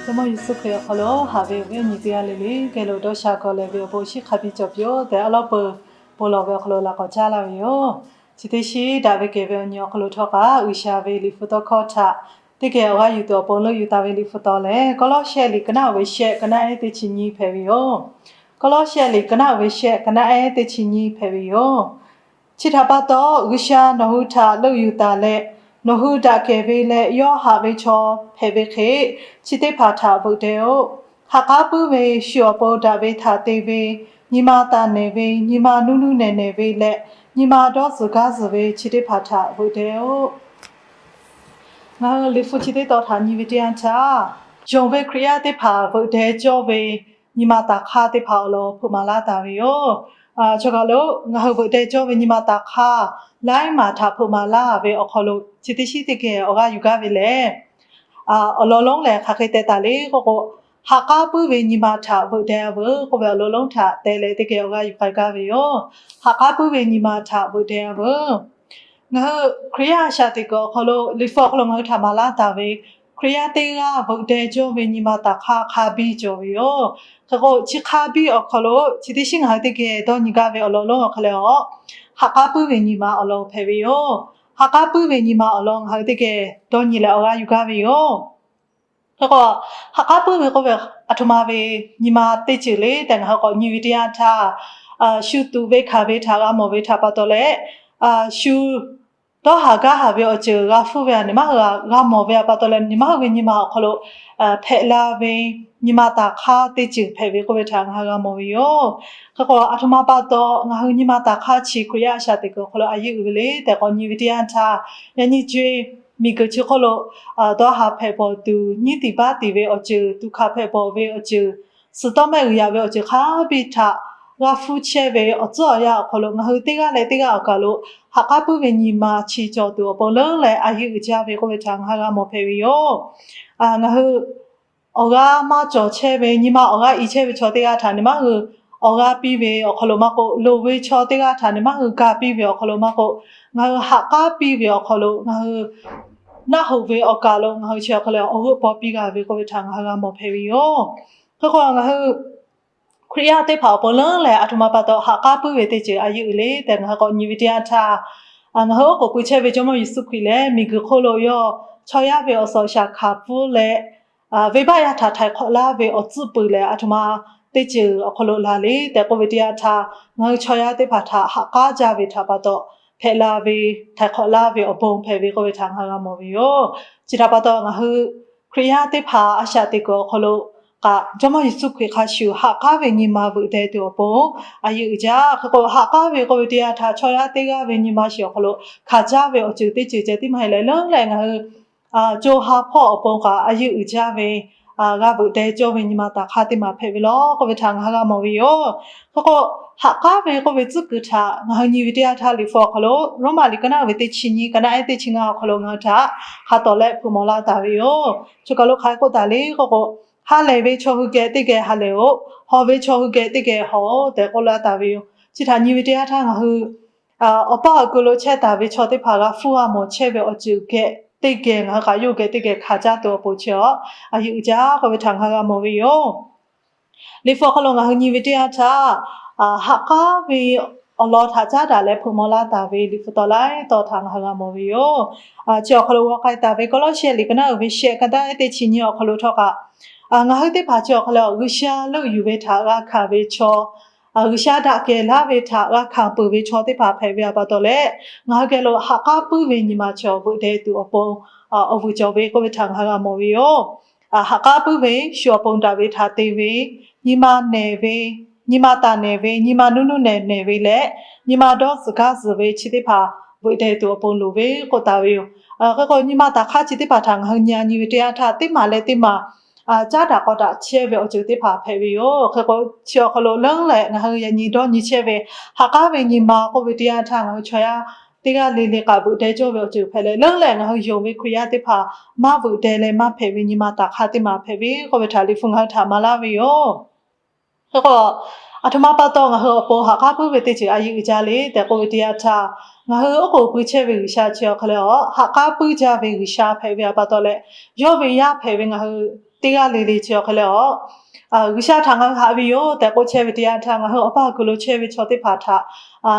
Jawˇmawˇ Yeˍsuˆ Hkriꞈ awˬ hk'aw lo haꞈ ve awˬ viˉ awˬ nyi teˇ g'aˇ le le, geh lo dawˇ sha gawˬ lehˬ ve awˬ bon shiˉ hk'a biˇ cawˬ piˇ-oˆ tehꞈ, awˉ lawˉ peuˬ bon lawˬ ve awˬ hk'aw lo laꞈ k'awꞈ caˉ laˇ ve yoˬ. Chi teˇ shiˉ daꞈ ve kehˬ ve awˬ nyi awˬ hk'aw lo htawˇ kaꞈ, G'uiˬsha ve Liꞈ hpu tawˇ hkawˇ htaꞈ teˇ geh awˬ g'aˇ yuˬ tuˬ awˬ pon leuˆ yuˬ taˍ ve Liꞈ hpu taw lehˬ, Kawˇlawˇshehˆ liꞈ ka naˆ uiˍ ve shehˆ, ka naˆ ehˉ teˇ chi nyiˇ hpehꞈ ve yoˬ. Kawˇlawˇshehˆ liꞈ ka naˆ uiˍ ve shehˆ, ka naˆ ehˉ teˇ chi nyiˇ hpehꞈ ve yoˬ. Chi htaꞈ pa taw, G'uiˬsha nawˬ hui htaꞈ leuˆ yuˬ taˍ leh, nawˬ hui daꞈ kehˬ ve leh yawˇ haꞈ ve chaw hpehꞈ ve hk'e, chi teˇ hpaˍ htaꞈ veuꞈ deh-oˆ. Ha k'aˉ puiˉ ve shu awˬ pon daꞈ ve htaꞈ te ve, nyi ma taˍ nehˬ ve, nyi ma nuˇ nuˇ nehˬ nehˬ ve leh, nyi ma dawˇ zuhˬ gaˇ zuhˬ ve chi teˇ hpaˍ htaꞈ veuꞈ deh-oˆ. Ngaˬ hui Liꞈ hpu chi teˇ tawn htaꞈ nyi ve teˇ yanˇ htaˇ, yonˍ ve Hkriꞈ yaˇ teˇ hpaˍ veuꞈ deh cawˇ ve nyi ma taˍ hk'aˇ teˇ hpaˍ awˬ lawn hpeuꞈ maˍ laˇ taˍ ve yoˬ. Chaw kaˬ lo ngaˬ hui veuꞈ deh cawˇ ve nyi ma taˍ hk'aˇ laiˉ maˬ htaꞈ hpeuꞈ maˍ laˇ ve awˬ hk'aw lo, chi teˇ shiˉ teˇ geh awˬ g'aˇ yuˬ gaˇ ve lehˬ, awˬ lawn lonˉ lehˬ hk'aˬ hk'e teh taˍ le k'oˆ k'o, ha k'aˉ puiˉ ve nyi ma htaꞈ veuꞈ deh-a veuˬ k'oˆ ve awˬ lawn lonˉ htaꞈ teh leh teˇ geh awˬ g'aˇ yuˬ k'ai gaˇ ve yoˬ. Ha k'aˉ puiˉ ve nyi ma htaꞈ veuꞈ deh-a veuˬ. Ngaˬ hui Hkriꞈ yaˇ a shaꞈ teꞈ kuiˬ awˬ hk'aw lo Liꞈ hpu awˬ hk'aw lo ngaˬ hui htaꞈ maˍ laˇ taˍ ve, Hkriꞈ yaˇ teˇ g'aˇ veuꞈ deh cawˇ ve nyi ma taˍ hk'aˇ hk'a biˇ cawˬ ve yoˬ. Hk'e k'o, chi hk'a biˇ awˬ hk'aw lo chi teˇ shiˉ ngaˬ hui teˇ geh dawˇ nyi gaˇ ve awˬ lawn lonˉ awˬ hk'aw lo, ha k'aˉ puiˉ ve nyi ma awˬ lawn hpehꞈ ve yoˬ. Ha k'aˉ puiˉ ve nyi ma awˬ lawn ngaˬ hui teˇ geh dawˇ nyi leh awˬ g'aˇ yuˬ gaˇ ve yoˬ. Hk'e k'o, ha k'aˉ puiˉ ve k'oˆ ve, aˬ htoꞈ ma ve nyi ma teˇ ceuˬ le tehꞈ ngaˬ hui k'awꞈ nyi ve teˇ yanˇ htaˇ, shu tuꞈ ve hkanˍ ve htaꞈ g'a mawˬ ve htaꞈ pa taw leh, shu dawˇ haˍ gaˇ haˍ ve awˬ ceuˬ g'a hpuˇ ve a nyi ma hui g'a mawˬ ve a pa taw leh, nyi ma hui ve nyi ma awˬ hk'aw lo hpehꞈ la ve nyi ma taˍ hk'aˇ teˇ ceuˬ hpehꞈ ve k'oˆ ve htaꞈ ngaˬ hui g'a mawˬ ve yoˬ. Hk'e k'o, aˬ htoꞈ ma pa taw ngaˬ hui nyi ma taˍ hk'aˇ chi Hkriꞈ yaˇ a shaꞈ teꞈ kuiˬ awˬ hk'aw lo a yeˇ uiˍ ve le tehꞈ k'awꞈ nyi ve teˇ yanˇ htaˇ, yaꞈ nyi co-e miˬguiˬ chi hk'oˆ lo dawˇ haˍ hpehꞈ bawˬ tuˬ, nyiˇ tiˍ baˆ tiˍ ve awˬ ceuˬ, tuꞈ hkanˍ hpehꞈ bawˬ ve awˬ ceuˬ, suhˍ tawˇ mehˆ g'uiˬ yaꞈ ve awˬ ceuˬ hk'a biˇ htaꞈ g'a hpuˇ chehˇ ve awˬ tcuhˉ awˬ yanˇ awˬ hk'aw lo, ngaˬ hui teˇ g'aˇ leh teˇ g'aˇ awˬ kaˬ lo ha k'aˉ puiˉ ve nyi ma chi cawˬ tuˬ awˬ pon leuˉ leh a yeˇ uiˍ jaˇ ve k'oˆ ve htaꞈ ngaˬ hui g'a mawˬ hpehꞈ ve yoˬ. Ngaˬ hui awˬ g'aˇ maˇ cawˬ chehˇ ve, nyi ma awˬ g'aˇ i chehˇ ve chaw teˇ g'aˇ htaꞈ nyi ma hui awˬ g'aˇ piˇ ve awˬ hk'aw lo maˇ k'oˆ, loˍ ve chaw teˇ g'aˇ htaꞈ nyi ma hui ga piˇ ve awˬ hk'aw lo maˇ k'oˆ, ngaˬ hui ha k'aˉ piˇ ve awˬ hk'aw lo ngaˬ hui naˆ hoꞈ ve awˬ kaˬ lo ngaˬ hui chi awˬ hk'aw lo awˬ g'euˆ paw piˇ g'a ve k'oˆ ve htaꞈ ngaˬ hui g'a mawˬ hpehꞈ ve yoˬ. Hk'e k'o, ngaˬ hui Hkriꞈ yaˇ teˇ hpaˍ awˬ pon leuˉ leh aˬ htoꞈ ma pa taw ha k'aˉ puiˉ ve teˇ ceuˬ a yeˇ uiˍ le tehꞈ ngaˬ hui k'awꞈ nyi ve teˇ yanˇ htaˇ, ngaˬ hui oˉ k'oˍ pui chehˇ ve Jawˇmawˇ Yeˍsuˆ Hkriꞈ lehˬ, miˬguiˬ hk'oˆ lo yawˇ chaw yaˇ ve awˬ suhˍ awˬ shaˍ hkanˍ pfuhˇ leh, venˇbaˆ yaˇ htaꞈ htaiˍ hk'awꞈ laˇ ve awˬ tcuhˉ puiˍ lehˬ, aˬ htoꞈ ma teˇ ceuˬ awˬ hk'aw lo laˬ le tehꞈ k'oˆ ve teˇ yanˇ htaˇ, ngaˬ hui chaw yaˇ teˇ hpaˍ htaꞈ ha k'aˉ jaˇ ve htaꞈ pa taw hpehꞈ la ve, htaiˍ hk'awꞈ laˇ ve awˬ bon hpehꞈ ve k'oˆ ve htaꞈ ngaˬ hui g'a mawˬ ve yoˬ. Chi htaꞈ pa taw, ngaˬ hui Hkriꞈ yaˇ teˇ hpaˍ a shaꞈ teꞈ kuiˬ awˬ hk'aw lo kaꞈ, Jawˇmawˇ Yeˍsuˆ Hkriꞈ hk'a shuˍ ha k'aˉ ve nyi ma veuꞈ deh tuˬ awˬ pon a yeˇ uiˍ jaˇ. Hk'e k'o, ha k'aˉ ve k'oˆ ve teˇ yanˇ htaˇ, chaw yaˇ teˇ g'aˇ ve nyi ma shiˍ awˬ hk'aw lo hkanˍ jaˇ ve awˬ ceuˬ teˇ ceuˬ ceh tiˉ maˇ heˆ leh, leuˉ leh ngaˬ hui co ha hpawˇ awˬ pon kaꞈ a yeˇ uiˍ jaˇ ve, g'a veuꞈ deh cawˇ ve nyi ma taˍ hk'aˇ teˇ maˬ hpehꞈ ve law k'oˆ ve htaꞈ ngaˬ hui g'a mawˬ ve yoˬ. Hk'e k'o, ha k'aˉ ve k'oˆ ve tcuhˉ kuiˬ htaꞈ ngaˬ hui nyi ve teˇ yanˇ htaˇ, Liꞈ hpu awˬ hk'aw lo Roˉmaꞈ liꞈ ka naˆ ve teˇ chi nyiˇ, ka naˆ ehˉ teˇ chi ngaˇ awˬ hk'aw lo ngaˬ hui htaꞈ hk'a tawˍ leh hpeuꞈ mawˬ laˇ taˍ ve yoˬ. Choˬ kaˬ lo hk'aˬ hk'e k'oˆ taˍ le k'oˆ k'o, ha lehˬ ve chaw hui geh teˇ geh ha lehˬ-oꞈ, hawˬ ve chaw hui geh teˇ geh hawˬ-oꞈ tehꞈ k'oˆ laˇ taˍ ve yoˬ. Chi htaꞈ nyi ve teˇ yanˇ htaˇ, ngaˬ hui awˬ paˇ awˬ ku lo chehˇ taˍ ve chaw teˇ hpaˍ g'a hpuˇ g'a mawˬ chehˇ ve awˬ ceuˬ geh teˇ geh ngaˬ hui k'aꞈ yawˇ hui geh teˇ geh hkanˍ jaˇ tuˬ awˬ pon chi awˬ a yeˇ uiˍ jaˇ k'oˆ ve htaꞈ ngaˬ hui g'a mawˬ ve yoˬ. Liꞈ hpu awˬ hk'aw lo ngaˬ hui nyi ve teˇ yanˇ htaˇ, ha k'aˉ ve awˬ lawn htaꞈ caˉ daꞈ leh hpeuꞈ mawˬ laˇ taˍ ve Liꞈ hpu tawˍ laiˉ tawˇ htaꞈ ngaˬ hui g'a mawˬ ve yoˬ. Chi awˬ hk'aw lo g'aw k'ai taˍ ve Kawˇlawˇshehˆ liꞈ ka naˆ uiˍ ve shehˆ, ka naˆ ehˉ teˇ chi nyiˇ awˬ hk'aw lo htawˇ kaꞈ, ngaˬ hui teˇ hpaˍ chi awˬ hk'aw lo G'uiˬsha leuˆ yuˬ ve htaꞈ g'a hkanˍ ve chaw, G'uiˬsha daꞈ kehˬ laˇ ve htaꞈ g'a hkanˍ peuˬ ve chaw teˇ hpaˍ hpehꞈ ve a pa taw leh, ngaˬ hui geh lo ha k'aˉ puiˉ ve nyi ma chaw veuꞈ deh tuˬ awˬ pon awˬ vuiˬ cawˬ ve k'oˆ ve htaꞈ ngaˬ hui g'a mawˬ ve yoˬ. Ha k'aˉ puiˉ ve shu awˬ pon daꞈ ve htaꞈ te ve, nyi ma nehˬ ve, nyi ma taˍ nehˬ ve, nyi ma nuˇ nuˇ nehˬ nehˬ ve leh, nyi ma dawˇ zuhˬ gaˇ zuhˬ ve chi teˇ hpaˍ veuꞈ deh tuˬ awˬ pon loˍ ve k'oˆ taˍ ve yoˬ. Hk'e k'o, nyi ma taˍ hk'aˇ chi teˇ hpaˍ htaꞈ ngaˬ hui nyi a nyi ve teˇ yanˇ htaˇ, teˇ maˬ leh teˇ maˬ caˉ daꞈ k'aw daꞈ chehˇ ve awˬ ceuˬ teˇ hpaˍ hpehꞈ ve yoˬ. Hk'e k'o, chi awˬ hk'aw lo leuˉ leh ngaˬ hui yaꞈ nyi dawˇ nyi chehˇ ve ha k'aˉ ve nyi ma k'oˆ ve teˇ yanˇ htaˇ, ngaˬ hui chaw yaˇ teˇ g'aˇ le le k'aꞈ veuꞈ deh cawˇ ve awˬ ceuˬ hpehꞈ leh, leuˉ leh ngaˬ hui yonˍ ve Hkriꞈ yaˇ teˇ hpaˍ maˇ veuꞈ deh leh maˇ hpehꞈ ve nyi ma taˍ hk'aˇ teˇ maˬ hpehꞈ ve k'oˆ ve htaꞈ Liꞈ hpu ngaˬ hui htaꞈ maˍ laˇ ve yoˬ. Hk'e k'o, aˬ htoꞈ ma pa taw ngaˬ hui awˬ pon ha k'aˉ puiˉ ve teˇ ceuˬ a yeˇ uiˍ jaˇ le tehꞈ k'oˆ ve teˇ yanˇ htaˇ, ngaˬ hui oˉ k'oˍ pui chehˇ ve G'uiˬsha chi awˬ hk'aw lo ha k'aˉ puiˉ jaˇ ve G'uiˬsha hpehꞈ ve a pa taw leh, yawˇ ve yaˇ hpehꞈ ve ngaˬ hui teˇ g'aˇ le le chi awˬ hk'e leh a, G'uiˬsha htaꞈ ngaˬ hui haꞈ ve yoˬ tehꞈ k'oˆ chehˇ ve teˇ yanˇ htaˇ, ngaˬ hui awˬ paˇ kuiˬ lo chehˇ ve chaw teˇ hpaˍ htaꞈ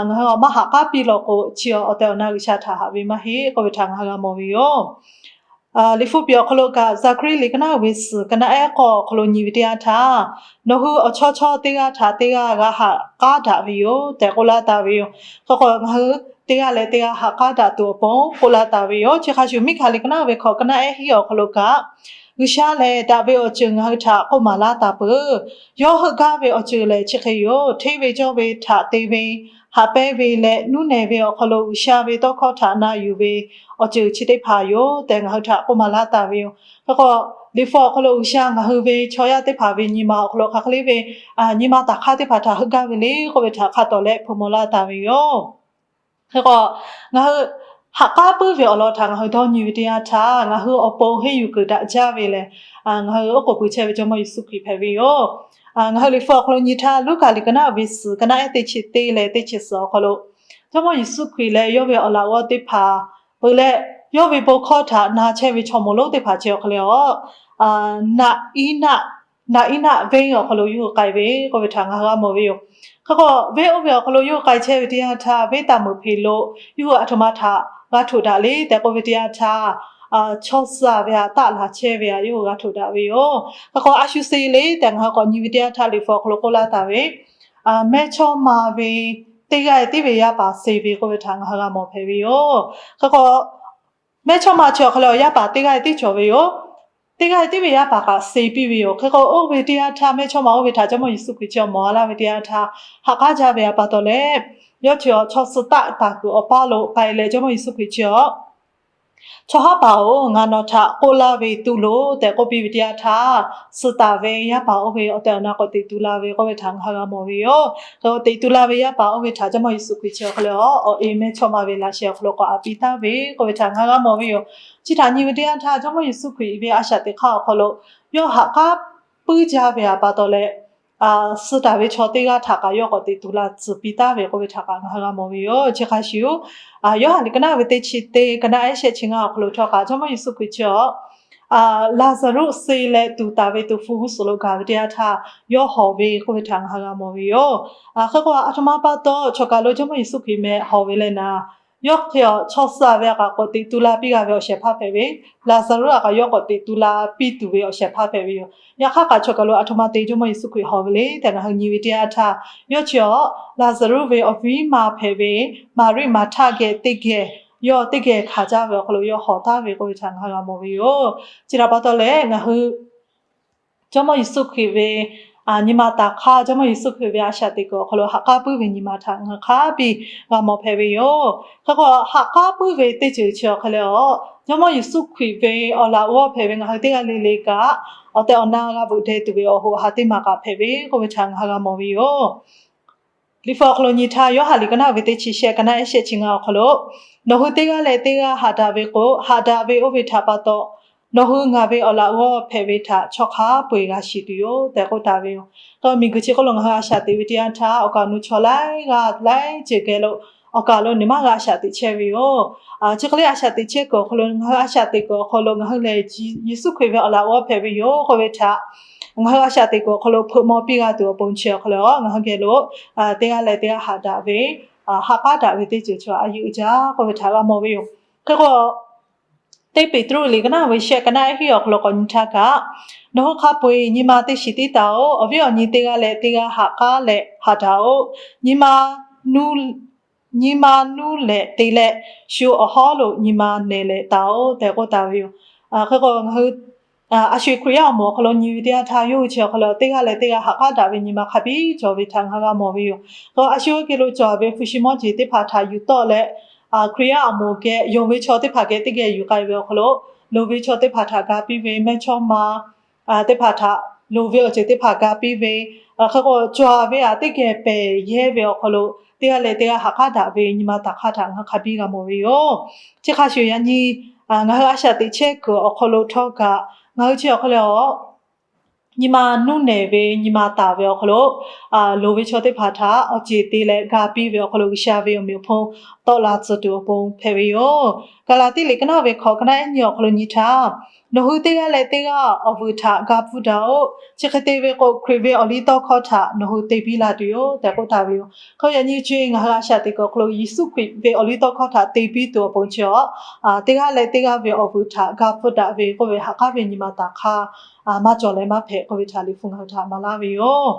ngaˬ hui awˬ maˇ haꞈ k'aˉ piˇ law k'o, chi awˬ tehˬ awˬ na G'uiˬsha htaꞈ haꞈ ve maˇ heˆ k'oˆ ve htaꞈ ngaˬ hui g'a mawˬ ve yoˬ. Liꞈ hpu piˍ awˬ hk'aw lo kaꞈ, Zaˍhkaˍriˆ liꞈ ka naˉ ve suhˍ ka naˉ ehˉ k'awˇ awˬ hk'aw lo nyi ve teˇ yanˇ htaˇ, nawˬ hui awˬ chawˇ chawˇ teˇ g'aˇ htaꞈ teˇ g'aˇ g'a haꞈ k'aˉ daꞈ ve yoˬ tehꞈ k'oˆ laˇ taˍ ve yoˬ. Hk'e k'o, ngaˬ hui teˇ g'aˇ leh teˇ g'aˇ haꞈ k'aˉ daꞈ tuˬ awˬ pon k'oˆ laˇ taˍ ve yoˬ. Chi hk'a shuˍ, Miˉhkaˍ liꞈ ka naˉ ve hkawꞈ ka naˉ ehˉ hiˉ awˬ hk'aw lo kaꞈ, G'uiˬsha lehˬ daꞈ ve awˬ ceuˬ ngaˬ hui htaꞈ k'oˆ maˍ laˇ taˍ peuˬ. Yawˇ heuˆ gaˇ ve awˬ ceuˬ lehˬ chi hk'e yoˬ. Hteˇ ve cawˇ ve htaꞈ te ve, haꞈ pehnˇ ve leh nuˇ nehˬ ve awˬ hk'aw lo G'uiˬsha ve tawˇ hkawˇ htaꞈ na yuˬ ve awˬ ceuˬ chi teˇ hpaˍ yoˬ tehꞈ ngaˬ hui htaꞈ k'oˆ maˍ laˇ taˍ ve yoˬ. Hk'e k'o, Liꞈ hpu awˬ hk'aw lo G'uiˬsha ngaˬ hui ve chaw yaˇ teˇ hpaˍ ve nyi ma awˬ hk'aw lo hk'aˬ hk'e le ve nyi ma taˍ hk'aˇ teˇ hpaˍ htaꞈ heuˆ gaˇ ve le k'oˆ ve htaꞈ hk'a tawˍ leh hpu maw laˇ taˍ ve yoˬ. Hk'e k'o, ngaˬ hui haꞈ k'aˉ puiˉ ve awˬ lawn htaꞈ ngaˬ hui dawˇ nyi ve teˇ yanˇ htaˇ, ngaˬ hui awˬ pon henˇ yuˬ kuiˬ daꞈ jaˇ ve lehˬ, ngaˬ hui oˉ k'oˍ pui chehˇ ve Jawˇmawˇ Yeˍsuˆ Hkriꞈ hpehꞈ ve yoˬ. Ngaˬ hui Liꞈ hpu awˬ hk'aw lo nyi htaˇ, Luˉkaꞈ liꞈ ka naˉ ve suhˍ ka naˉ ehˉ teˇ chi teˇ leh teˇ chi suhˍ awˬ hk'aw lo, Jawˇmawˇ Yeˍsuˆ Hkriꞈ leh yawˇ ve awˬ laꞈ g'awˇ teˇ hpaˍ peuˬ leh, yawˇ ve bon hkawˇ htaꞈ na chehˇ ve chaw moˍ lonˉ teˇ hpaˍ chi awˬ hk'e leh a, naꞈ iˉ naˆ venˇ awˬ hk'aw lo yawˇ hui k'ai ve k'oˆ ve htaꞈ ngaˬ hui g'a mawˬ ve yoˬ. Hk'e k'o, venˇ oˇ ve awˬ hk'aw lo yawˇ hui k'ai chehˇ ve teˇ yanˇ htaˇ, venˇ taˍ meuꞈ hpeꞈ lo yawˇ hui aˬ htoꞈ ma htaꞈ g'a htoꞈ daꞈ le tehꞈ k'oˆ ve teˇ yanˇ htaˇ, chaw suh ve htaꞈ taˆ laˬ chehˇ ve htaꞈ yawˇ hui g'a htoꞈ daꞈ ve yoˬ. Hk'e k'o, a shu suh le tehꞈ ngaˬ hui k'awꞈ nyi ve teˇ yanˇ htaˇ, Liꞈ hpu awˬ hk'aw lo k'oˆ laˇ taˍ ve, mehˇchawˇma ve teˇ g'aˇ tiˉ ve yaˇ paˍ suh ve k'oˆ ve htaꞈ ngaˬ hui g'a mawˬ hpehꞈ ve yoˬ. Hk'e k'o, mehˇchawˇma chi awˬ hk'e leh awˬ yaˇ paˍ teˇ g'aˇ tiˉ cawˬ ve yoˬ. Teˇ g'aˇ tiˉ ve yaˇ paˍ kaꞈ suh piˇ ve yoˬ. Hk'e k'o, oˇ ve teˇ yanˇ htaˇ mehˇchawˇma oˇ ve htaꞈ Jawˇmawˇ Yeˍsuˆ Hkriꞈ chi awˬ mawˬ a laˇ ve teˇ yanˇ htaˇ, haꞈ k'aˉ jaˇ ve pa taw leh, yawˇ chi awˬ chaw suh taˆ taˍ kuiˬ awˬ paˇ lo k'ai leh Jawˇmawˇ Yeˍsuˆ Hkriꞈ chi awˬ, Chaw haˉ paˍ-oˬ, ngaˬ nawˬ htaꞈ k'oˆ laˇ ve tuˬ loˬ tehꞈ k'oˆ piˇ ve teˇ yanˇ htaˇ, suh taˍ ve yaˇ paˍ oˇ ve awˬ tehˬ awˬ na k'awꞈ teꞈ tu la ve k'oˆ ve htaꞈ ngaˬ hui g'a mawˬ ve yoˬ. K'awꞈ teꞈ tu la ve yaˇ paˍ oˇ ve htaꞈ Jawˇmawˇ Yeˍsuˆ Hkriꞈ chi awˬ hk'e leh a, awˬ e mehˇchawˇma ve laꞈ sheh awˬ hk'aw lo k'awꞈ haꞈ piˇ taˍ ve k'oˆ ve htaꞈ ngaˬ hui g'a mawˬ ve yoˬ. Chi htaꞈ nyi ve teˇ yanˇ htaˇ, Jawˇmawˇ Yeˍsuˆ Hkriꞈ ve a shaꞈ teꞈ hk'aˇ awˬ hk'aw lo yawˇ haꞈ k'aˉ puiˉ jaˇ ve pa taw leh, suh taˍ ve chaw teˇ g'aˇ htaꞈ kaꞈ yawˇ k'awꞈ teꞈ tu la tcuh piˇ taˍ ve k'oˆ ve htaꞈ kaꞈ ngaˬ hui g'a mawˬ ve yoˬ. Chi hk'a shuˍ, Yoˇhanˬ liꞈ ka naˉ ve teˇ chi teˇ, ka naˉ ehˉ shehˆ chi ngaˇ awˬ hk'aw lo htawˇ kaꞈ Jawˇmawˇ Yeˍsuˆ Hkriꞈ chi awˬ, Laˍzaˍruˆ suh leh tuˍ taˍ ve tuˍ hpfuh g'uˇ suhˍ lo gaˬ ve teˇ yanˇ htaˇ, yawˇ hawˬ ve k'oˆ ve htaꞈ ngaˬ hui g'a mawˬ ve yoˬ. Hk'e k'o, aˬ htoꞈ ma pa taw chawˬ kaˬ lo Jawˇmawˇ Yeˍsuˆ Hkriꞈ meh hawˬ ve leh naˍ, yawˇ hk'e awˬ chaw suh ve htaꞈ kaꞈ k'awꞈ teꞈ tu la piˇ g'a ve awˬ shehˍ hpaˇ hpehꞈ ve, Laˍzaˍruˆ htaꞈ kaꞈ yawˇ k'awꞈ teꞈ tu la piˇ tuˬ ve awˬ shehˍ hpaˇ hpehꞈ ve yoˬ. Yaꞈ hk'aˇ kaꞈ chawˬ kaˬ lo aˬ htoꞈ ma te Jawˇmawˇ Yeˍsuˆ Hkriꞈ hawˬ ve le tehꞈ ngaˬ hui nyi ve teˇ yanˇ htaˇ, yawˇ chi awˬ Laˍzaˍruˆ ve awˬ viˉ ma hpehꞈ ve Maˍriˆ Maˍhtaˆ geh teˇ geh, yawˇ teˇ geh hkanˍ jaˇ ve awˬ hk'aw lo yawˇ hawˬ taˍ ve k'oˆ ve htaꞈ ngaˬ hui g'a mawˬ ve yoˬ. Chi htaꞈ pa taw leh ngaˬ hui Jawˇmawˇ Yeˍsuˆ Hkriꞈ ve nyi ma taˍ hk'aˇ, Jawˇmawˇ Yeˍsuˆ Hkriꞈ ve a shaꞈ teꞈ kuiˬ awˬ hk'aw lo ha k'aˉ puiˉ ve nyi ma htaꞈ ngaˬ hui hk'a biˇ g'a mawˬ hpehꞈ ve yoˬ. Hk'e k'o, ha k'aˉ puiˉ ve teˇ ceuˬ chi awˬ hk'e leh a, Jawˇmawˇ Yeˍsuˆ Hkriꞈ ve awˬ laꞈ g'awˇ hpehꞈ ve ngaˬ hui teˇ g'aˇ le le kaꞈ, awˬ tehˬ awˬ na g'a veuꞈ deh tuˬ ve awˬ hoꞈ ha teˇ maˬ kaꞈ hpehꞈ ve k'oˆ ve htaꞈ ngaˬ hui g'a mawˬ ve yoˬ. Liꞈ hpu awˬ hk'aw lo nyi htaˇ, Yoˇhanˬ liꞈ ka naˉ ve teˇ chi shehˆ, ka naˉ ehˉ shehˆ chi ngaˇ awˬ hk'aw lo, Nawˬ hui teˇ g'aˇ leh teˇ g'aˇ haꞈ daꞈ ve k'o, haꞈ daꞈ ve oˇ ve htaꞈ pa taw, nawˬ hui ngaˬ ve awˬ laꞈ g'awˇ hpehꞈ ve htaꞈ chaw hk'a peu-eˬ g'a shiˍ tuˬ yoˬ tehꞈ k'oˆ taˍ ve yoˬ. K'o, miˬguiˬ chi hk'oˆ lo ngaˬ hui a shaꞈ teꞈ ve teˇ yanˇ htaˇ, awˬ kaˍ awˬ nu chaw laiˉ g'aˇ laiˉ ceuˬ geh lo awˬ kaˍ awˬ nu nyi ma g'a a shaꞈ teꞈ chehˇ ve yoˬ. Chi hk'e le a shaꞈ teꞈ chehˇ kuiˬ awˬ hk'aw lo, ngaˬ hui a shaꞈ teꞈ kuiˬ awˬ hk'aw lo ngaˬ hui lehˬ Yeˍsuˆ Hkriꞈ ve awˬ laꞈ g'awˇ hpehꞈ ve yoˬ k'oˆ ve htaꞈ ngaˬ hui a shaꞈ teꞈ kuiˬ awˬ hk'aw lo hpeuꞈ maw piˇ g'a tuˬ awˬ pon chi awˬ hk'aw lo ngaˬ hui geh lo teˇ g'aˇ leh teˇ g'aˇ haꞈ daꞈ ve, haꞈ k'aˉ daꞈ ve teˇ ceuˬ chi a yeˇ uiˍ jaˇ k'oˆ ve htaꞈ g'a mawˬ ve yoˬ. Hk'e k'o, teˇ Peˍtruˆ liꞈ ka naˉ ve shehˆ, ka naˉ ehˉ hiˉ awˬ hk'aw lo k'awꞈ nyi htaˇ kaꞈ, Nawˬ hui hk'a peu-eˬ nyi ma teˇ shiˍ tiˉ taˍ-oꞈ. Awˬ viˉ awˬ nyi teˇ g'aˇ leh teˇ g'aˇ haꞈ k'aˉ leh haꞈ daꞈ-oꞈ. Nyi ma nuˇ leh te leh, shu awˬ hawˉ lo nyi ma nehˬ leh taˍ-oꞈ tehꞈ k'oˆ taˍ ve yoˬ. Hk'e k'o, ngaˬ hui a shu Hkriꞈ yaˇ awˬ moˍ awˬ hk'aw lo nyi ve teˇ yanˇ htaˇ, yawˇ hui chi awˬ hk'aw lo teˇ g'aˇ leh teˇ g'aˇ haꞈ k'aˉ daꞈ ve nyi ma hk'a biˇ cawˬ ve htaꞈ ngaˬ hui g'a mawˬ ve yoˬ. K'o, a shu geh lo cawˬ ve hpu shi mawˇ jeˬ teˇ hpaˍ htaꞈ yuˬ tawˆ leh, Hkriꞈ yaˇ awˬ moˍ geh yonˍ ve chaw teˇ hpaˍ geh teˇ geh yuˬ k'ai ve awˬ hk'aw lo, loˍ ve chaw teˇ hpaˍ htaꞈ ga piˇ ve, mehˇchawˇma teˇ hpaˍ htaꞈ loˍ ve awˬ ceuˬ teˇ hpaˍ ga piˇ ve, hk'e k'o, cawˬ ve htaꞈ teˇ geh pehˬ yehˇ ve awˬ hk'aw lo, teˇ g'aˇ leh teˇ g'aˇ haꞈ k'aˉ daꞈ ve nyi ma taˍ hk'aˇ htaꞈ ngaˬ hui hk'a biˇ g'a mawˬ ve yoˬ. Chi hk'a shuˍ yaꞈ nyi ngaˬ hui a shaꞈ teꞈ chehˇ kuiˬ awˬ hk'aw lo htawˇ kaꞈ, ngaˬ hui chi awˬ hk'e leh a nyi ma nuˇ nehˬ ve nyi ma taˍ ve awˬ hk'aw lo, loˍ ve chaw teˇ hpaˍ htaꞈ awˬ ceˬ te leh ga piˇ ve awˬ hk'aw lo G'uiˬsha ve awˬ meꞈ awˬ hponˇ tawˆ la tcuh tuˬ awˬ pon hpehꞈ ve yoˬ. Gaˍlaˍtiˆ liꞈ ka naˆ ve hkawꞈ ka naˆ ehˉ nyiˇ awˬ hk'aw lo nyi htaˇ, Nawˬ hui teˇ g'aˇ leh teˇ g'aˇ awˬ vuiˬ htaꞈ ga pfuhˇ daꞈ-oꞈ. Chi hk'e te ve k'o, Hkriꞈ ve awˬliˇtawˇhkawˇ htaꞈ nawˬ hui te piˇ la tuˬ yoˬ tehꞈ k'oˆ taˍ ve yoˬ. Hk'e yaꞈ nyi chi ngaˬ hui a shaꞈ teꞈ kuiˬ awˬ hk'aw lo Yeˍsuˆ Hkriꞈ ve awˬliˇtawˇhkawˇ htaꞈ te piˇ tuˬ awˬ pon chi awˬ, teˇ g'aˇ leh teˇ g'aˇ ve awˬ vuiˬ htaꞈ ga pfuhˇ daꞈ ve k'oˆ ve ha k'aˉ ve nyi ma taˍ hk'aˇ maˇ cawˬ leh maˇ hpehꞈ k'oˆ ve htaꞈ Liꞈ hpu ngaˬ hui htaꞈ maˍ laˇ ve yoˬ.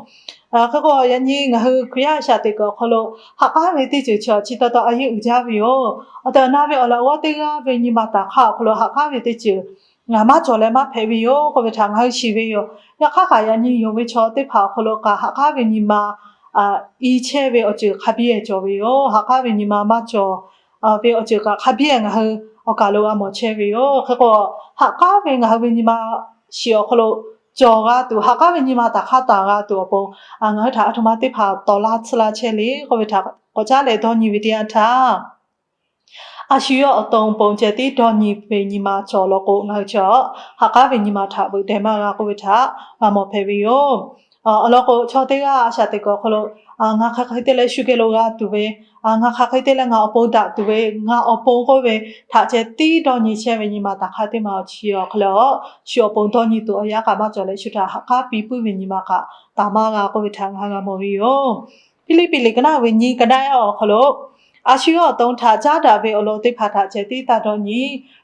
Hk'e k'o yaꞈ nyi ngaˬ hui Hkriꞈ yaˇ a shaꞈ teꞈ kuiˬ awˬ hk'aw lo ha k'aˉ ve teˇ ceuˬ chi awˬ chi taw taw a yeˇ uiˍ jaˇ ve yoˬ. Awˬ tehˬ awˬ na ve awˬ laꞈ g'awˇ teˇ g'aˇ ve nyi ma taˍ hk'aˇ awˬ hk'aw lo ha k'aˉ ve teˇ ceuˬ maˇ cawˬ leh maˇ hpehꞈ ve yoˬ k'oˆ ve htaꞈ ngaˬ hui shiˍ ve yoˬ. Yaꞈ hk'aˇ kaꞈ yaꞈ nyi yonˍ ve chaw teˇ hpaˍ awˬ hk'aw lo kaꞈ ha k'aˉ ve nyi ma i chehˇ ve awˬ ceuˬ hk'a biˇ cawˬ ve yoˬ. Ha k'aˉ ve nyi ma maˇ cawˬ ve awˬ ceuˬ kaꞈ hk'a biˇ ngaˬ hui awˬ kaˬ lo g'a mawˬ chehˇ ve yoˬ. Hk'e k'o, ha k'aˉ ve ngaˬ hui ve nyi ma shiˍ awˬ hk'aw lo cawˬ g'a tuˬ, ha k'aˉ ve nyi ma taˍ hk'aˇ taˍ g'a tuˬ awˬ pon, ngaˬ hui htaꞈ aˬ htoꞈ ma teˇ hpaˍ tawˍ laˇ tsuhˇ laˇ chehˇ le k'oˆ ve htaꞈ k'awꞈ caˉ leh dawˇ nyi ve teˇ yanˇ htaˇ, a shu yawˇ awˬ to awˬ pon ceh tiˉ dawˇ nyi ve nyi ma cawˬ law k'o, ngaˬ hui chi awˬ ha k'aˉ ve nyi ma htaꞈ veuꞈ deh maˇ g'a k'oˆ ve htaꞈ g'a mawˬ hpehꞈ ve yoˬ. Awˬ lawn k'o, chaw teˇ g'aˇ a shaꞈ teꞈ kuiˬ awˬ hk'aw lo ngaˬ hk'aˬ hk'e te leh shu geh lo g'a tuˬ ve, ngaˬ hk'aˬ hk'e te leh ngaˬ awˬ pon daꞈ tuˬ ve, ngaˬ awˬ pon k'oˆ ve htaꞈ ceh tiˉ dawˇ nyi chehˇ ve nyi ma taˍ hk'aˇ teˇ ma awˬ chi awˬ hk'aw lo, shu awˬ pon dawˇ nyi tuˬ awˬ yanˇ kaꞈ maˇ cawˬ leh, shu htaꞈ ha k'aˉ piˇ puiˉ ve nyi ma kaꞈ taˍ maˇ g'a k'oˆ ve htaꞈ ngaˬ hui g'a mawˬ ve yoˬ. Hpiˇliˇpiˆ liꞈ ka naˆ ve nyiˇ ka naˆ awˬ hk'aw lo, a shu yawˇ awˬ to htaꞈ caˉ daꞈ ve awˬ lawn teˇ hpaˍ htaꞈ ceh tiˉ taˇ dawˇ nyi.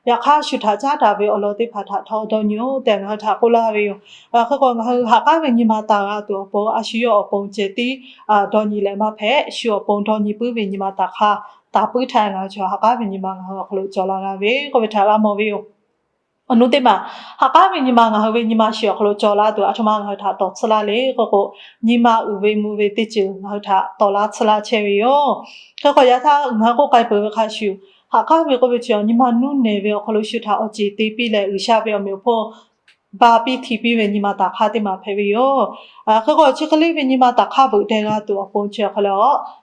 Yaꞈ hk'aˇ, shu htaꞈ caˉ daꞈ ve awˬ lawn teˇ hpaˍ htaꞈ htawˇ dawˇ nyi-oˬ tehꞈ ngaˬ hui htaꞈ k'oˆ laˇ ve yoˬ. Hk'e k'o, ngaˬ hui ha k'aˉ ve nyi ma taˍ g'a tuˬ awˬ pon, a shu yawˇ awˬ pon ceh tiˉ dawˇ nyi leh maˇ hpehꞈ, shu awˬ pon dawˇ nyi puiˉ ve nyi ma taˍ hk'aˇ taˍ puiˉ htaˇ, ngaˬ hui chi ha k'aˉ ve nyi ma ngaˬ hui awˬ hk'aw lo cawˬ la g'a ve k'oˆ ve htaꞈ g'a mawˬ ve yoˬ. Awˬ nu teˇ maˬ, ha k'aˉ ve nyi ma ngaˬ hui ve nyi ma shiˍ awˬ hk'aw lo cawˬ la tuˬ aˬ htoꞈ ma ngaˬ hui htaꞈ tawˍ tsuhˇ laˇ le k'oˆ k'o, nyi ma uiˍ ve mvuh ve teˇ ceuˬ ngaˬ hui htaꞈ tawˍ laˇ tsuhˇ laˇ chehˇ ve yoˬ. Hk'e k'o, yaꞈ htaˇ ngaˬ hui k'oˆ k'ai peuˬ ve hk'a shuˍ, ha k'aˉ ve k'oˆ ve chi awˬ nyi ma nuˇ nehˬ ve awˬ hk'aw lo shu htaꞈ awˬ ceˬ te piˇ leh, G'uiˬsha ve awˬ meꞈ awˬ hponˇ ba piˇ hti piˇ ve nyi ma taˍ hk'aˇ teˇ maˬ hpehꞈ ve yoˬ. Hk'e k'o, chi hk'e le ve nyi ma taˍ hk'aˇ veuꞈ deh g'a tuˬ awˬ pon chi awˬ hk'aw lo,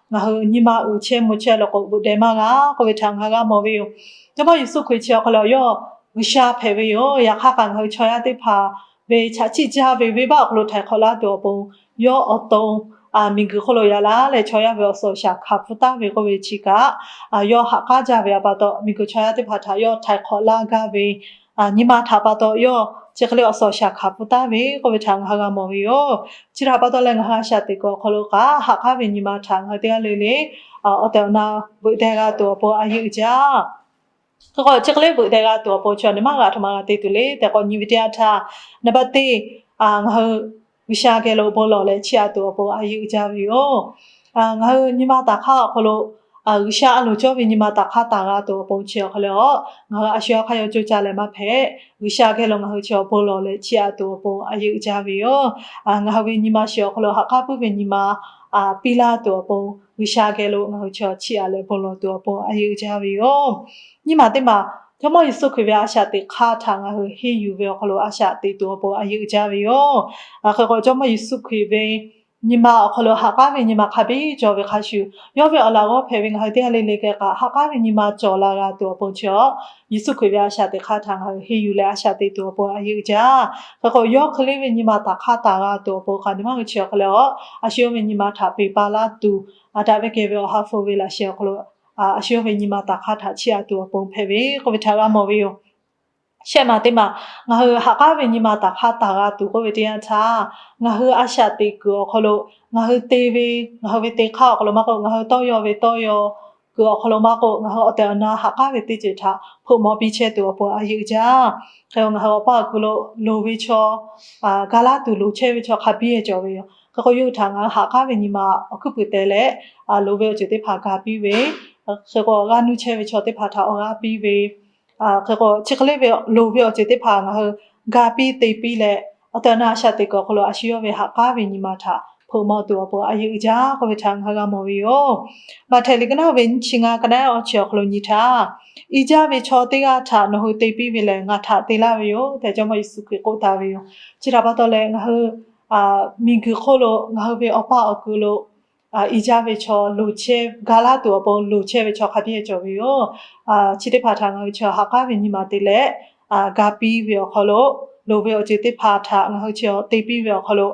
ngaˬ hui nyi ma uiˍ chehˇ mvuh chehˇ law k'o, veuꞈ deh maˇ g'a k'oˆ ve htaꞈ ngaˬ hui g'a mawˬ ve yoˬ. Jawˇmawˇ Yeˍsuˆ Hkriꞈ chi awˬ hk'aw lo yawˇ G'uiˬsha hpehꞈ ve yoˬ. Yaꞈ hk'aˇ kaꞈ ngaˬ hui chaw yaˇ teˇ hpaˍ ve chaꞈ chiˆ jaˇ ve venˇbaˆ awˬ hk'aw lo htaiˍ hk'awꞈ laˇ tuˬ awˬ pon, yawˇ awˬ to miˬguiˬ hk'oˆ lo yaꞈ la leh chaw yaˇ ve awˬ suhˍ awˬ shaˍ hkanˍ pfuhˇ taˍ ve k'oˆ ve chi kaꞈ, yawˇ ha k'aˉ jaˇ ve a pa taw, miˬguiˬ chaw yaˇ teˇ hpaˍ htaꞈ yawˇ htaiˍ hk'awꞈ laˇ gaˇ ve nyi ma htaꞈ pa taw, yawˇ chi hk'e le awˬ suhˍ awˬ shaˍ hkanˍ pfuhˇ taˍ ve k'oˆ ve htaꞈ ngaˬ hui g'a mawˬ ve yoˬ. Chi htaꞈ pa taw leh, ngaˬ hui a shaꞈ teꞈ kuiˬ awˬ hk'aw lo kaꞈ ha k'aˉ ve nyi ma htaꞈ ngaˬ hui teˇ g'aˇ le le awˬ tehˬ awˬ na veuꞈ deh g'a tuˬ awˬ pon a yeˇ uiˍ jaˇ. Hk'e k'o, chi hk'e le veuꞈ deh g'a tuˬ awˬ pon chi awˬ nyi maˇ g'a htoꞈ ma g'a te tuˬ le tehꞈ k'awꞈ nyi ve teˇ yanˇ htaˇ, naˍ baˆ teˇ, ngaˬ hui G'uiˬsha geh lo bon lawˬ leh chiˇ aꞈ tuˬ awˬ pon a yeˇ uiˍ jaˇ ve yoˬ. Ngaˬ hui nyi ma taˍ hk'aˇ awˬ hk'aw lo, G'uiˬsha a loˍ cawˇ ve nyi ma taˍ hk'aˇ taˍ g'a tuˬ awˬ pon chi awˬ hk'aw lo, ngaˬ hui a shu a hk'aˇ yawˇ coˇ caˇ leh maˇ hpehꞈ, G'uiˬsha geh lo ngaˬ hui chi awˬ bon lawˬ leh chiˇ aꞈ tuˬ awˬ pon a yeˇ uiˍ jaˇ ve yoˬ. Ngaˬ hui ve nyi ma shiˍ awˬ hk'aw lo ha k'aˉ puiˉ ve nyi ma piˇ laˇ tuˬ awˬ pon, G'uiˬsha geh lo ngaˬ hui chi chiˇ aꞈ leh bon lawˬ tuˬ awˬ pon a yeˇ uiˍ jaˇ ve yoˬ. Nyiˇ maˬ teˇ maˬ, Jawˇmawˇ Yeˍsuˆ Hkriꞈ ve a shaꞈ teꞈ hk'aˇ htaꞈ ngaˬ hui henˇ yuˬ ve awˬ hk'aw lo a shaꞈ teꞈ tuˬ awˬ pon a yeˇ uiˍ jaˇ ve yoˬ. Hk'e k'o, Jawˇmawˇ Yeˍsuˆ Hkriꞈ ve nyi ma awˬ hk'aw lo ha k'aˉ ve nyi ma hk'a biˇ cawˬ ve hk'a shuˍ, yawˇ ve awˬ laꞈ g'awˇ hpehꞈ ve ngaˬ hui teˇ g'aˇ le le geh kaꞈ ha k'aˉ ve nyi ma cawˬ la g'a tuˬ awˬ pon chi awˬ, Yeˍsuˆ Hkriꞈ ve a shaꞈ teꞈ hk'aˇ htaꞈ ngaˬ hui henˇ yuˬ leh a shaꞈ teꞈ tuˬ awˬ pon a yeˇ uiˍ jaˇ. Hk'e k'o, yawˇ hk'e le ve nyi ma taˍ hk'aˇ taˍ g'a tuˬ awˬ pon kaꞈ nyi ma g'a chi awˬ hk'aw lo, a shu yawˇ ve nyi ma htaꞈ peˬ pa laˇ tuˬ, daꞈ ve kehˬ ve awˬ ha hpu ve laꞈ sheh awˬ hk'aw lo a shu yawˇ ve nyi ma taˍ hk'aˇ htaꞈ chiˇ aꞈ tuˬ awˬ pon hpehꞈ ve k'oˆ ve htaꞈ g'a mawˬ ve yoˬ. Shehˆ maˬ teˇ maˬ, ngaˬ hui ha k'aˉ ve nyi ma taˍ hk'aˇ taˍ g'a tuˬ k'oˆ ve teˇ yanˇ htaˇ, ngaˬ hui a shaꞈ teꞈ kuiˬ awˬ hk'aw lo, ngaˬ hui te ve, ngaˬ hui ve te hk'aˇ awˬ hk'aw lo maˇ k'oˆ, ngaˬ hui tawˇ yaw ve tawˇ yaw kuiˬ awˬ hk'aw lo maˇ k'oˆ, ngaˬ hui awˬ tehˬ awˬ na ha k'aˉ ve teˇ ceuˬ htaꞈ hpeuꞈ maw piˇ chehˇ tuˬ awˬ pon a yeˇ uiˍ jaˇ. Hk'e ngaˬ hui awˬ paˇ awˬ kuiˬ lo loˍ ve chaw, ga laˇ tuˬ loˍ chehˇ ve chaw hk'a biˇ cawˬ ve yoˬ. Hk'e k'o, yawˇ hui htaꞈ ngaˬ hui ha k'aˉ ve nyi ma awˬ hkuiˉ puiˍ teh leh, loˍ ve awˬ ceuˬ teˇ hpaˍ ga piˇ ve, hk'e k'o, g'aˇ nuˇ chehˇ ve chaw teˇ hpaˍ htaꞈ awˬ g'aˇ piˇ ve, hk'e k'o, chi hk'e le ve loˍ ve awˬ ceuˬ teˇ hpaˍ ngaˬ hui ga piˇ te piˇ leh, awˬ tehˬ awˬ na a shaꞈ teꞈ kuiˬ awˬ hk'aw lo a shu yawˇ ve ha k'aˉ ve nyi ma htaꞈ hpeuꞈ maw tuˬ awˬ pon a yeˇ uiˍ jaˇ k'oˆ ve htaꞈ ngaˬ hui g'a mawˬ ve yoˬ. Maꞈhtehˍ liꞈ ka naˆ ve nyiˇ chi ngaˇ ka naˆ awˬ chi awˬ hk'aw lo nyi htaˇ, i jaˇ ve chaw teˇ g'aˇ htaꞈ nawˬ hui te piˇ ve lehˬ, ngaˬ htaꞈ te laˇ ve yoˬ tehꞈ Jawˇmawˇ Yeˍsuˆ Hkriꞈ k'oˆ taˍ ve yoˬ. Chi htaꞈ pa taw leh, ngaˬ hui miˬguiˬ hk'oˆ lo ngaˬ hui ve awˬ paˇ awˬ kuiˬ lo i jaˇ ve chaw loˍ chehˇ, ga laˇ tuˬ awˬ pon loˍ chehˇ ve chaw hk'a biˇ cawˬ ve yoˬ. Chi teˇ hpaˍ htaꞈ ngaˬ hui chi ha k'aˉ ve nyi ma te leh, ga piˇ ve awˬ hk'aw lo, loˍ ve awˬ ceuˬ teˇ hpaˍ htaꞈ ngaˬ hui chi te piˇ ve awˬ hk'aw lo,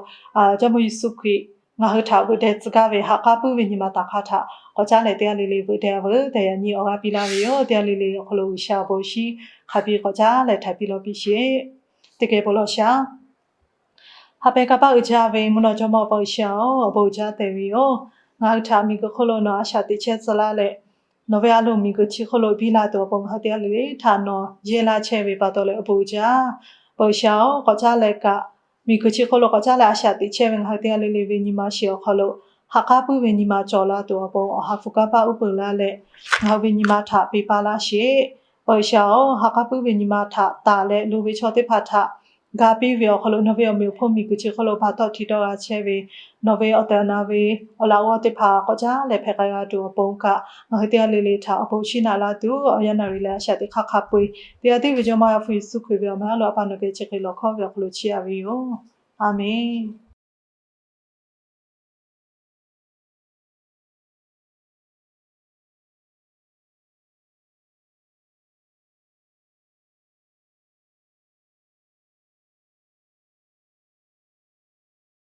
Jawˇmawˇ Yeˍsuˆ Hkriꞈ ngaˬ hui htaꞈ veuꞈ deh tcuh gaˇ ve ha k'aˉ puiˉ ve nyi ma taˍ hk'aˇ htaꞈ k'awꞈ caˉ leh teˇ g'aˇ le le veuꞈ deh-a veuˬ tehꞈ yaꞈ nyi awˬ g'aˇ piˇ laˇ ve yoˬ. Teˇ g'aˇ le le awˬ hk'aw lo G'uiˬsha awˬ bon awˬ shinˉ hk'a biˇ k'awꞈ caˉ leh htaiˍ piˇ lawˬ piˇ sheˍ. Teˇ geh bon lawˬ shaˍ. Ha pehˍ kanˇ paˆ uiˍ jaˇ ve mvuhˇ naw jawˇmawˇ Awˬ pa G'uiˬsha-oˬ, awˬ bon uiˍ jaˇ tehꞈ ve yoˬ. Ngaˬ hui htaꞈ miˬguiˬ hk'oˆ lo nawˬ a shaꞈ teꞈ chehˇ tcuh laˇ leh, nawˬ ve a loˍ miˬguiˬ chi hk'oˆ lo biˇ la tuˬ awˬ pon ngaˬ hui teˇ g'aˇ le le htaꞈ nawˬ yehˇ laˇ chehˇ ve pa taw leh awˬ bon uiˍ jaˇ. Awˬ pa G'uiˬsha-oˬ, k'awꞈ caˉ leh kaꞈ miˬguiˬ chi hk'oˆ lo k'awꞈ caˉ leh a shaꞈ teꞈ chehˇ ve ngaˬ hui teˇ g'aˇ le le ve nyi ma shiˍ awˬ hk'aw lo ha k'aˉ puiˉ ve nyi ma cawˬ la tuˬ awˬ pon awˬ ha hpu kanˇ paˆ uˉ peunˍ laˇ leh, ngaˬ hui ve nyi ma htaꞈ peˇ paˇ laˇ sheˍ. Awˬ pa G'uiˬsha-oˬ, ha k'aˉ puiˉ ve nyi ma htaꞈ taˍ leh lo ve chaw teˇ hpaˍ htaꞈ ga piˇ ve awˬ hk'aw lo nawˬ ve awˬ meꞈ awˬ hponˇ miˬguiˬ chi hk'oˆ lo baˬ tawˆ hti tawˆ g'a chehˇ ve, nawˬ ve awˬ tehˬ awˬ na ve awˬ laꞈ g'awˇ teˇ hpaˍ k'awꞈ caˉ leh hpehꞈ k'ai g'a tuˬ awˬ pon kaꞈ ngaˬ hui teˇ g'aˇ le le htaꞈ awˬ bon shiˉ naꞈ la tuˬ awˬ yanˇ naˍ riˍ leh a shaꞈ teꞈ hk'aˇ hk'a peu-eˬ teˇ g'aˇ tiˉ ve Jawˇmawˇ Yaˇ hpu Yeˍsuˆ Hkriꞈ ve awˬ meh a loˍ a pa nawˬ geh chi hk'e lawˬ hkawˇ ve awˬ hk'aw lo chiˇ aꞈ ve yoˬ. A menˬ.